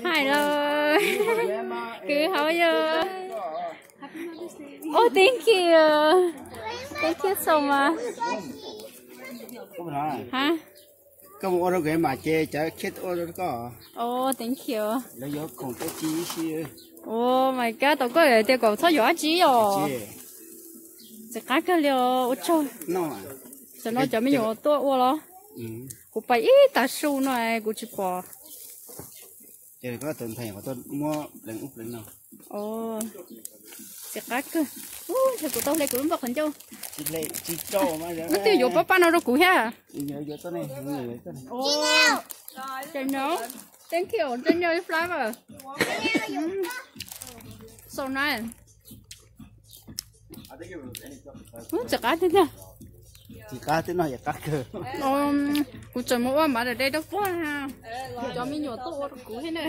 Hello. Kwv hauv yog. Oh, thank you. Thank you so much. Hab. Koj mus ua rau nkawd mas ces cov kids ua rau koj. Oh, thank you. Lawv yuav khoom dab tsi si. Oh my god, tau koj tias kom txhob yuav dab tsi os. Txiv qab kawg li os, ua tsaug. Tam no cov me nyuam tuaj ua los. Kuv pais ib tag su no kuv tsis pom. Ces koj tus ntxhais tuaj muab pleev ub pleev no. Txiv qab kawg. Ua cas kuv tau hle kuv lub npawb qhov ncauj. Leej twg yuav pab paj no rau kuv thiab? Chanel. Thank you. Chanel flower. So nice. Txiv qab tiag tiag. Txiv qab twb noj yam qab kawg. Kuv tseem mus ua mav daim de rau puag na. Cov me nyuam tuaj ua rau kuv thiab na.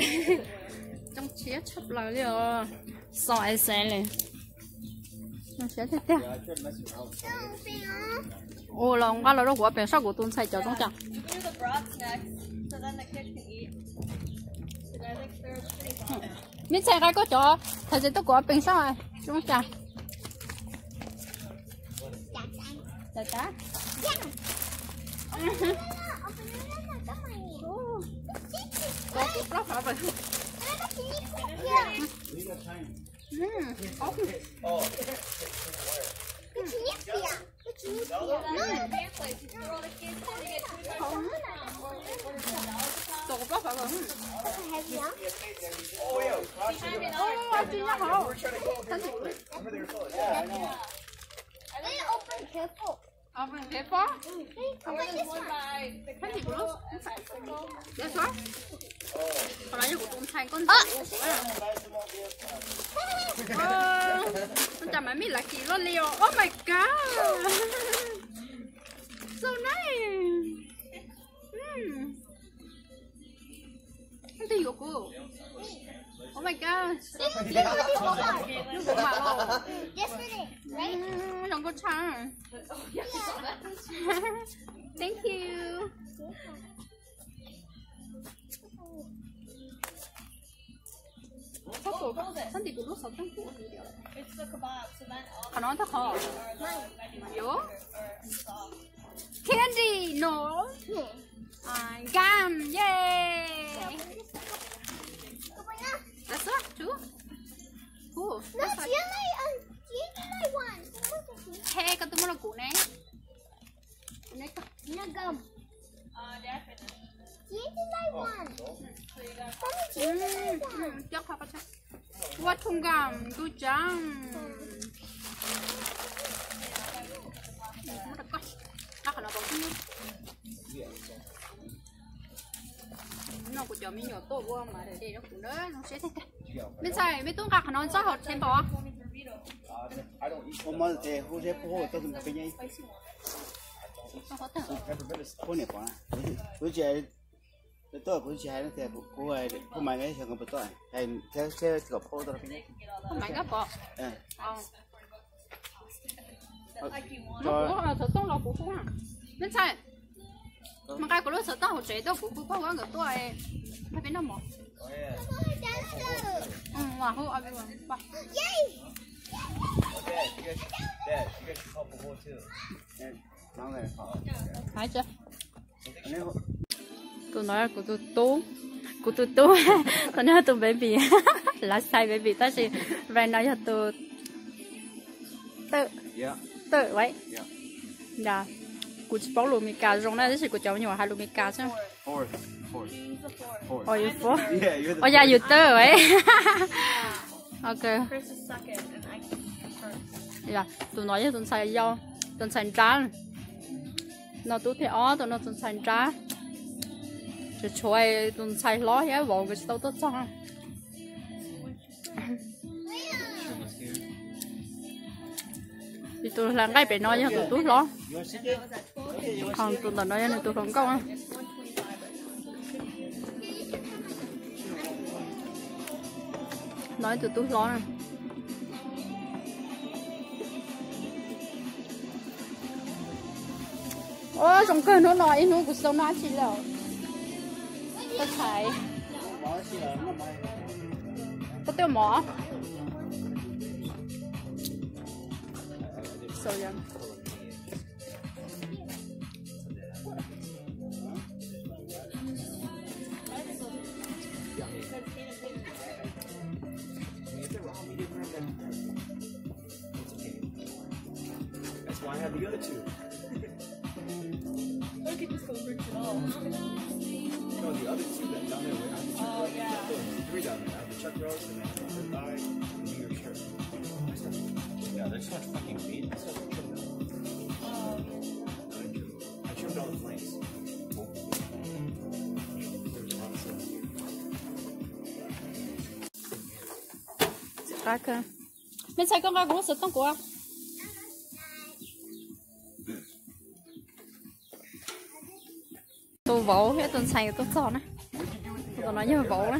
Coob siab tshaj plaws li os. So excited. Coob siab tiag tiag. Ua los nqa los rau kuv ua peem saib kuv tus ntxhais cov zoo cas. Me ntxhais nqa koj cov thaiv txiv tuaj kuv ua peem saib zoo cas. Qhov no yog kuv tus ntxhais nkauj ntxawm ua kuv. Ua cas mas me lucky loj li os. Oh my god. So nice. Leej twg yuav kuv? Oh my god. Kuv mam los. Zoo nkauj tshaj. Thank you. Txhob ntim kuv lub xov tooj kuv. Qhov no tau qhov. Yuav. Candy no. Gum, yay. That's all, two. Cool. He, koj twb muab rau kuv ne. Ua chewing gum ntuj tsav. No kuv cov me nyuam tuaj ua mas de rau kuv na, zoo siab tiag tiag. Me ntxhais, me tub nqa qhov no txog hauv table. Ua mov ces hu seb puab hu tau tus peb nyob. Puab niam pom na. Kuv tsis, kuv tsis hais tias kuv, kuv pub mas xyov kuv puas tuaj, hais thiab seb kom puab tau peb nyob. Pub mas nkaj pom. Kuv xov tooj los kuv hu. Me ntxhais, mas nqa kuv lub xov tooj hauv tsev tuaj kuv hu puab nkawd tuaj, peb noj mov. Tus no kuv tus tub, kuv tus tub, tus no yog tus baby, last time baby, tab sis right now yog tus third, third, right? Kuv tsis paub lus Meskas zoo na, tab sis kuv cov me nyuam hais lus Meskas xwb. Oh, you fourth? Oh yeah, you third, right? Ok. Tus no yog tus ntxhais yau, tus ntxhais nrab. No tub thib ob, tus no tus ntxhais nrab. Tshuav, tshuav tus ntxhais hlob thiab vauv nkawd tsis tau tuaj txog. Tus hla nqaij pem no yog tus tub hlob, ho tus ntawm no yog nws tus hluas nkauj. No ib tug tub hlob. Ua zoo kawg, hnub no ib hnub kuv tsis tau noj dab tsi li. Tau txhais. Koj twb mov. So yum. That's why I have the other two. I could just go for it all. No, the other two that down there were at the truck roast. Oh, yeah. Three down there. I have the chuck roast and I have the rib eye and New York strip. Yeah, there's so much fucking meat. That's not trim though. Um, I trimmed, I trimmed all the flanks. There's a lot of stuff here. Qab kawg. Me ntxhais, koj nqa kuv lub xov tooj kuv. Tus vauv thiab tus ntxhais tuaj txog na. Tus no yog vauv na.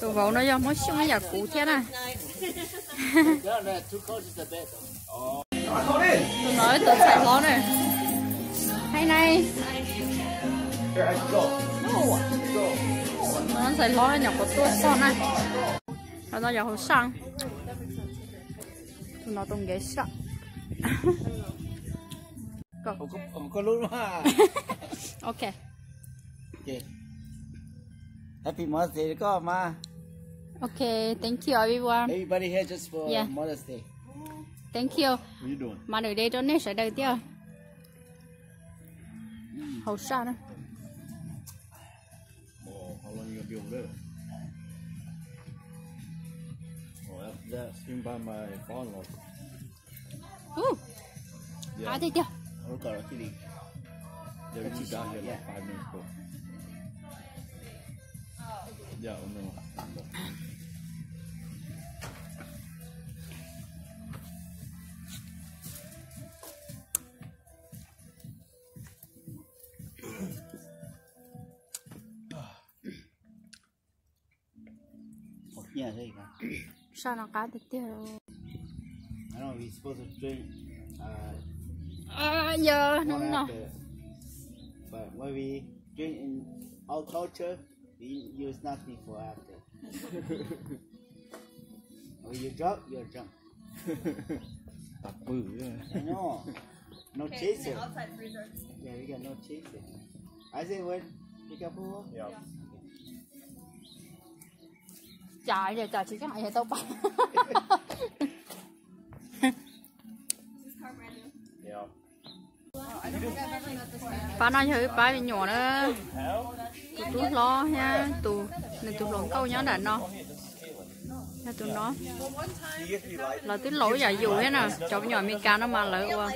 Tus vauv no yog Hmoob Xyooj ib yam kuv thiab na. Tus no ib tus ntxhais hlob na. Hais nai. Tus no ntxhais hlob nyuam qhuav tuaj txog na. Tus no yog hauv saj. Tus no tus nkev saj. Koj lub. Ok. Ok. Happy Mother's Day koj mas. Ok, thank you everyone. Everybody here just for Yeah. Mother's Day. Thank you. What you doing? Mother's Day rau nej sawv daws thiab. Hauv saj na. Oh, how long you gonna be over there? Oh, after that, swing by my father-in-law. Ub, qab tiag tiag. Look at it. Yeah, we just got here like five minutes ago. Yeah, oh no. Saj no qab tiag tiag. Yog hnub no. But when we drink in our culture, we use nothing for after. When you're drunk, you're drunk. Tau pw. I know. No chaser. Yeah, we got no chaser. I say when, be careful. Cas yog cas tsis coj hais tau pab. Pab no yog wb pab me nyuam na, tus tub hlob thiab tus, nws tus hluas nkauj nyob nram no. Yog tus no, lawv twb laus ib yam yus thiab na, cov me nyuam Amelikas no mas lawv ua,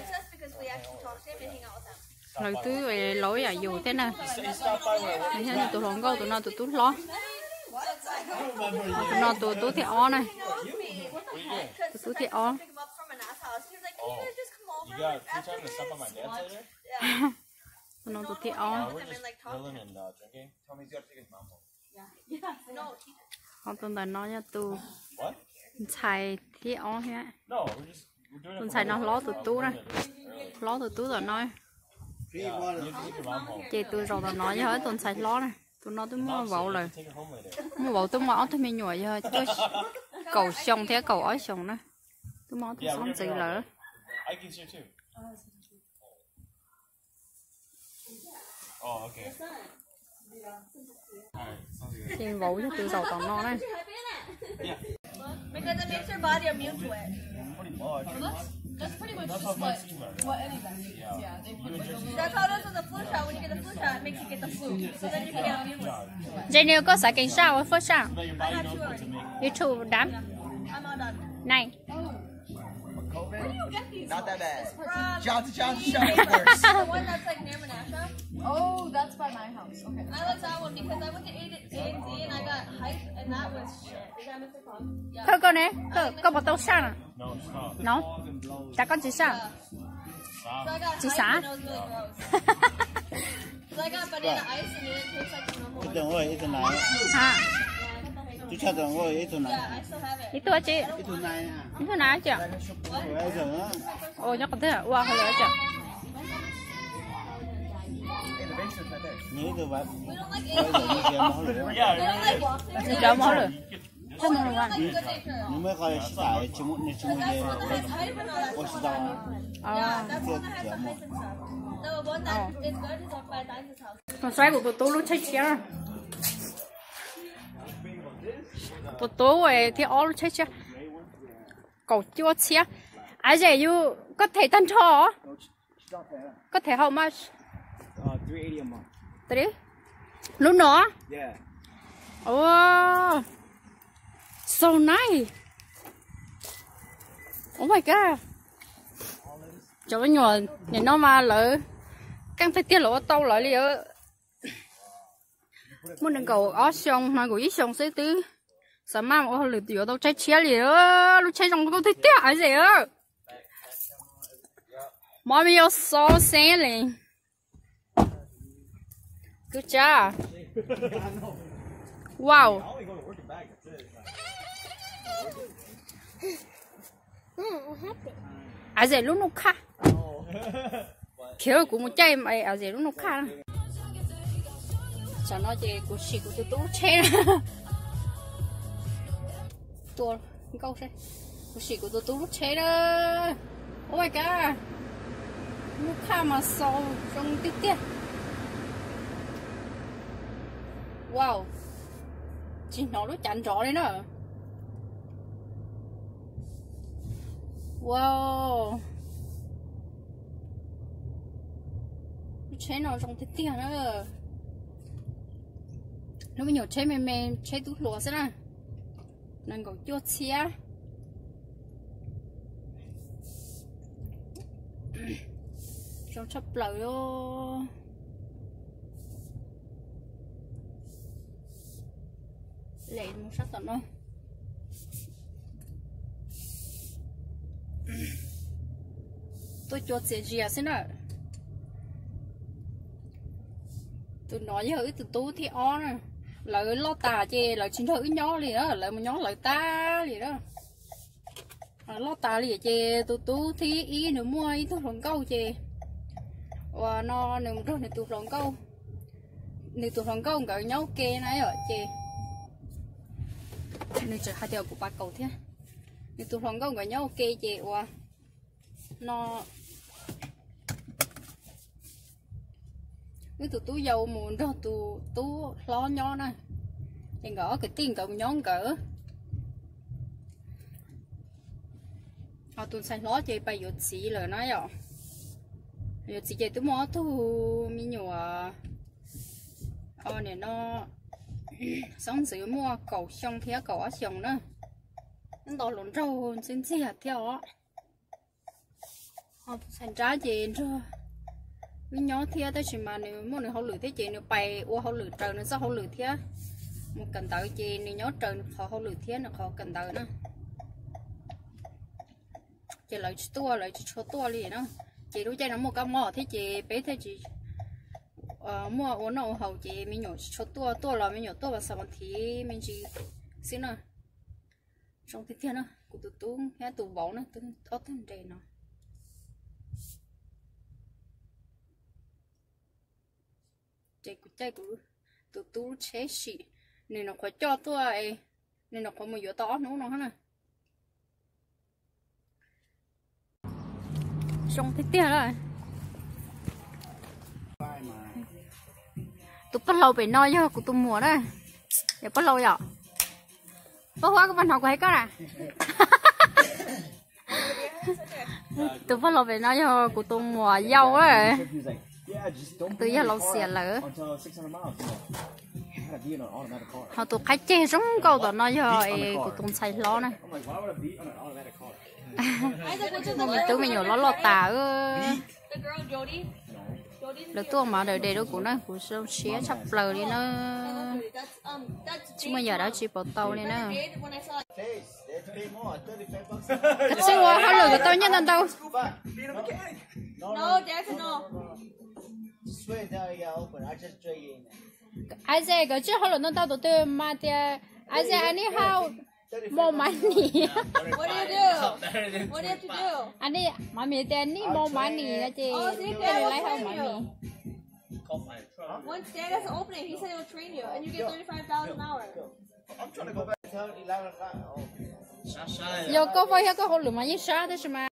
lawv twb laus ib yam yus thiab na. Nws thiab nws tus hluas nkauj, tus no tus tub hlob, tus no tus tub thib ob na, tus tub thib ob. Tus no tus thib ob. Ho tus ntawm no yog tus ntxhais thib ob thiab. Tus ntxhais no hlob tus tub na, hlob tus tub tom no. Ces tus zaum tom no yog ib tus ntxhais hlob na, tus no twb muaj vauv lawm. Muaj vauv twb muaj ob tug me nyuam yog cuaj, kaum xyoo thiab kaum ob xyoos na, twb muaj ob tug xeeb ntxwv lawm. Ces vauv yog tus zaum tom no na. Because it makes your body immune to it. That's pretty much just what, what any vaccine is. Yeah, they put like a little That's how it is with the flu shot. When you get the flu shot, it makes you get the flu. So then you can get immune. Daniel, koj xav kev saj ua fwj saj? I got two already. You too, done? Yeah. I'm all done. Nice. Where do you get these ones? Not that bad. It's from Johnson Johnson shot first. The one that's like near Menasha. Oh, that's by my house. Okay. I like that one because I went to A and D and I got hype and that was shit. Is that Mister Kong? Yeah. Koj, koj ne, koj, koj puas tau saj na? No, cas koj tsis saj? Tsis xav. Ib tug ua ib tug na. Tub tshaj tau ua ib tug na. Ib tug tsis. Ib tug na tsis. Ua nyob qhov twg ua hauj lwm tsis. Nws ib tug vaj, nws cov mos hauj lwm, nws cov mos hauj lwm, nws muaj qhov sib tham, nws tsis muaj, nws tsis muaj ye, ua tsis tau. Mus saib kuv tus tub lub tsheb tshiab. Tus tub thiab ob lub tsheb tshiab, kaum cuaj txhiab. Av zem yus, koj them tag nrho, koj them how much? Lub no? Oh, so nice. Oh my god. Cov me nyuam nim no mas lawv keej tiag tiag, lawv ua tau lawv li. Muaj nees nkaum ob xyoo, nees nkaum ib xyoo xwb twb xav maj ua hauj lwm yuav tau tsheb tshiab li. Lub tsheb zoo nkauj tiag tiag, Av zem. Mommy, you're so silly. Good job. Wow. Av zem lub nug khaj. Khiav kuv mus caij Av zem lub nug khaj. Tsam no ces kuv sim kuv tus tub tsheb. Tua nkauj, kuv sim kuv tus tub lub tsheb na. Oh my god, lub khaj mas xau zoo tiag tiag. Wow, tsis hnov lub cav nrov li na. Wow, lub tsheb no zoo tiag tiag na. Lub me nyuam tsheb me me, tsheb tub hluas xwb na. Nees nkaum cuaj txhiab. Zoo tshaj plaws. Lem mus sab tom no. Tuaj cua txias zias xwb na. Tus no yog wb tus tub thib ob na. Lawv loj tas ces lawv tsis nrog wb nyob li, lawv mus nyob lawv tag li na. Loj tas li ces tus tub thib ib nws muaj ib tug hluas nkauj ces uas no nws mus nrog nws tus hluas nkauj, nws tus hluas nkauj nkawd nyob ua ke na yom, ces nws tseem hais tias kuv pab kaus thiab. Nws tus hluas nkauj nkawd nyob ua ke ces uas no wb tus tub yau mus nrog tus tub hlob nyob na, ces nkawd ob kwv tij nkawd mus nyob nkawd. Ho tus ntxhais hlob ces pais yuav txiv lawm na yom. Yuav txiv ces twb muaj ob tug me nyuam, nim no xeeb ntxwv muaj kaum xyoo thiab kaum ob xyoos na. Nto hluas nraug ntxwb ntxiag thiab os. Ho tus ntxhais nrab ces nrog wb nyob thiab, tab sis mas nws muaj nws hauj lwm thiab ces nws pais ua hauj lwm raws nws txoj hauj lwm thiab. Mus kawm ntawv ces nws nyob raws nws qhov hauj lwm thiab nws qhov kawm ntawv na. Ces lawv tsis tuaj, lawv tsis tshua tuaj li na. Ces lub caij no muaj kab mob thiab ces peb thiaj tsis muaj ua noj ua haus ces me nyuam tsis tshua tuaj, tuaj los me nyuam tuaj vas xaum vas thiv me ntsis xwb na. Zoo tiag tiag na, kuv tus tub thiab tus vauv na, ob tug nres no. Ces kuv caij kuv tus tub tsheb sim, nws nyuam qhuav coj tuaj, nws nyuam qhuav mus yuav tau ob hnub no na. Zoo tiag tiag lawm. Tus pog laus pem no yog kuv tus muam na. Yog pog laus yom? Pog Huab, koj puas hnov kuv hais koj na? Tus pog laus pem no yog kuv tus muam yau, tus yog laus xiam lawm. Ho tus qhaib ceg zoo nkauj tom no yog kuv tus ntxhais hlob na. Muaj me tub me nyuam loj loj tas. Lawv tuaj mas daws des rau kuv na, kuv zoo siab tshaj plaws li na. Tsis muaj yam dab tsi pauv tau li na. Koj txhob ua hauj lwm kom tau nyiaj ntau ntau. Isaac, koj tsis hauj lwm ntau ntau tus twg mas tias, Isaac, I need help more money. I need, mommy tias I need more money no ces koj li laib help mommy. Once Dad has an opening, he said he'll train you, and you get thirty-five dollars an hour. Yog koj vaj thiab koj hauj lwm mas yeej sab tab sis mas